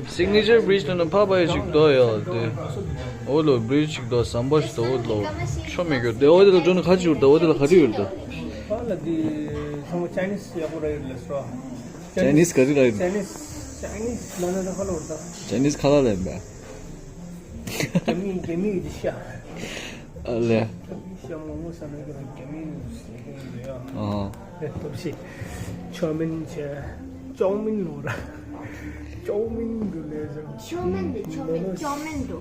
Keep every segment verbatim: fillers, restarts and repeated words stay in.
Signature bridge ལ་ནི་ཕ་པ་ཡ་ཞིག་དོ་ཡོད་དེ། འོ་ལོ་bridge ཞིག་དོ་ཟམ་པ་ཞིག་དོ་འོ་ལོ་ཆོ་མེད་གྱུར་དེ། འོ་དེ་ལ་འགྲོ་ན་ཁ་ཅིག་ཡོད་དེ། འོ་དེ་ལ་ག་རེ་ཡོད་དེ། ཨ་ལ་དེ་ཚང་མ་Chinese ཡག་པོ་ར་ཡོད་ལ་སོ། Chinese ག་རེ་ལ་ཡོད། Chinese Chinese ལ་ན་ད་ཁ་ལོ་ད། Chinese ཁ་ལ་ལ་ཡིན་པས། རྒྱ་མི་རྒྱ་མི་ཡོད་དེ་ཤ། ཨ་ལས། ཤ་མོ་མོ་ས་ན་གི་རྒྱ་མི་ཡོད་ཡ། ཨ། ལས་སྟོབས་ཤིག་ཆོ་མིན་ཆེ། ཅོ་མིན་ལོ་ར། ཅོ་མིན་དུ་ལས་ཟེར། ཆོ་མིན་དུ་ཆོ་མིན་ཅོ་མིན་དུ།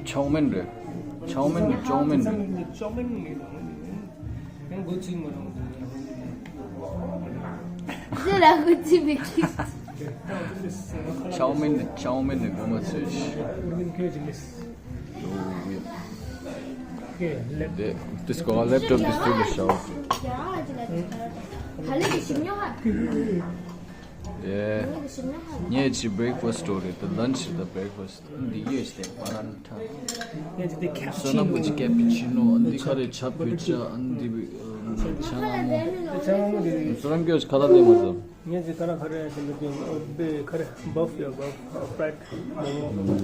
ཆོ་མིན་རེད། ཆོ་མིན་དུ་ཅོ་མིན་དུ། ཅོ་མིན་མིན། ཡང་གོ་ཚིག་མ་རུང་། ཟེར་ལ་གོ་ཚིག་མི་ཁྱིག་ཆོ་མིན་དུ་ཆོ་མིན་དུ་གོ་མ་ཚོད། དེ་དུས་གོ་ལེབ་ཊོབ་དེ་སུ་ལ་ཤོག་དེ་ངས་ཅི་breakfast སྤྲོ་རེད་དེ། lunch དང་breakfast འདི་ཡོད་ཤག་པ་རན་ཐ། བསོད་ནམས་པོ་ཅི་cappuccino འདི་ག་རེ་ཆ་བོད་ཇ་འདི་ཆ་ང་མོ། བསོད་ནམས་ཀྱི་ཁ་ལག་ལས་མ་བཟོ། ངས་ཅི་ག་ར་ག་རེ་ཡང་ཟེར་མི་འདུག་དཔེ་ག་རེ་buff ཡ་buff fried མོ་མོ།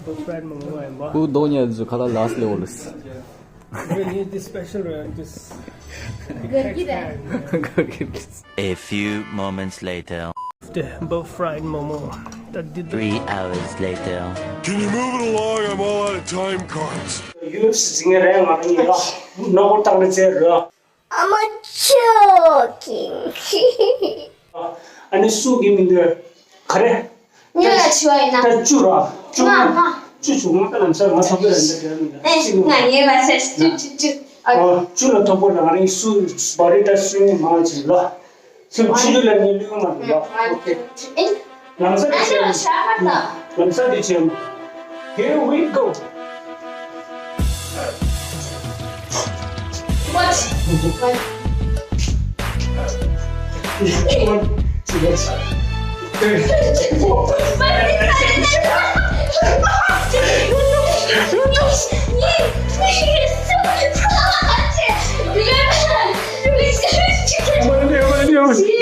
buff fried མོ་མོ་ཡིན་པ། ཁུ་དོ་ཉ་ཟུ་ཁ་ལ་last level is. Really, this special, uh, this A few moments later. The buff fried momo. That did. Three hours later. Can you move it along? I'm all out of time cards. ཡུལ་སྲིད་ངེས་རེད། ང་རང་ཡིན་ལ་ནོ་བོ་བཏང་ནས་བཙལ་རོགས། I'm a joking. ཨ་ནི་སུ་གི་མི་འདོད་ག་རེ། ཉོ་ལ་ཆུ་བ་ཡིན་ན། ད་བཅུ་ར། བཅུ། ང་ང་། བཅུ་བྱུང་ང་ད་ལམ་སང་ང་ཐོབ་པའི་ར་འདི་འདྲ་མི་འདྲ། ཨེ་ང་ངའི་བ་ས་བཅུ་བཅུ་བཅུ། ཨ། བཅུ་ལ་ཐོབ་པོ་ར། ང་རང་སུ་བ་རི་ད་སུ་ནི་མ་ཅི་ལ། སུ་ཆུ་ལ་ནི་ལུས་མ་ལ། ཨོ་ཁེ། ཨེ། ལམ་སང་དེ་བྱས། ལམ་སང་དེ་བྱས། Here we go. What? What?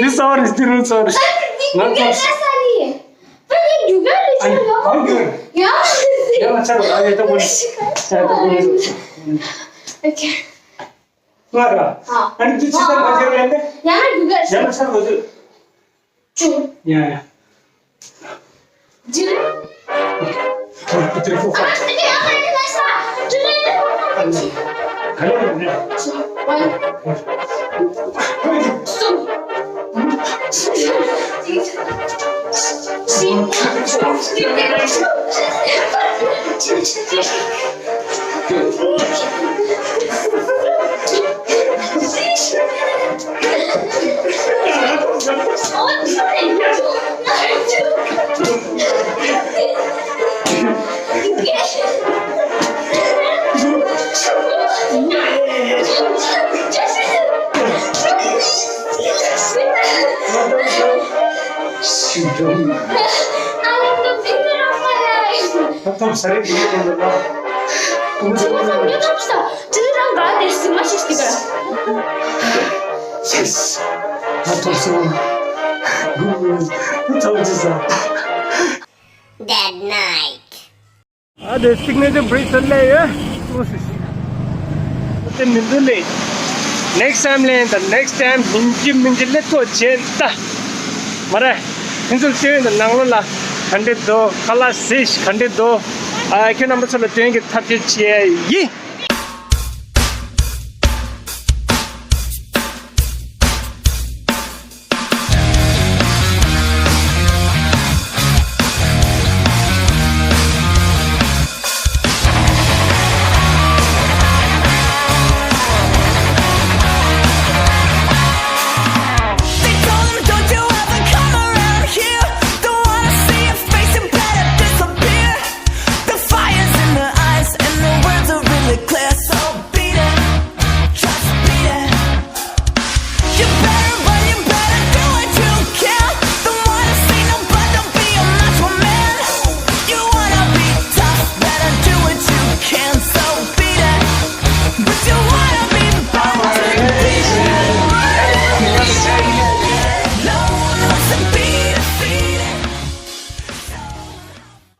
This hour is still sorry. ང་ཚོ། ཨ་ནི་གང་གི། ཡང་ང་ཚོ་ཨ་ཡེ་ཏོ་བོ། ཨ་ཏོ་བོ། ང་ར། ཨ་ནི་དུས་ཚོད་ལ་ཡང་ཡང་ཡང་ཡང་ཡང་ཡང་ཡང་ཡང་ཡང་ཡང་། ཡང་ཡང་ཡང་ཡང་། ཅུང་། ཡ་ཡ། ཇི་ལི། ཨ་ཏི་ཕོ་ཁ། ཨ་ཏི་ཨ་ཏི་ལ་ས། ཇི་ལི་ཏི་ཕོ་ཁ་ཅི། ག་ལེ་ནས། ཅི། ཝན། སུ། སུ། སུ། ཐབ་ཐབ་ས་རེད་ཀྱི་ཡོད་དོ་ལ། ཁོང་ཚོ་ཡོད་ཐབ་ས་དྲི་རང་ག་དེ་སི་མ་ཤིག་སྟི་ག། Yes. ཐབ་ཐབ་སོང་། ཐབ་ཅི་ས། That night. ཨ་དེ་signature bridge ལ་ཡོད། ཨོ་སི་སི། དེ་མི་འདུག་ལེ། Next time ལེན་ད། next time མིན་གྱི་མིན་གྱི་ལེ་ཐོ་ཆེན་ད། མ་རེད། ཁྱེད་ཚོ་སྟོན་ད། ནང་ལོ་ལ་ག་འདྲེ་འདུག་ཁ་ལག་ཟས་ག་འདྲེ་འདུག་ཨ་ཁྱོད་རྣམ་པ་ཚོ་ལ་སྟོན་གྱི་ཐབས་ཤེས་བྱེད་ཡིན།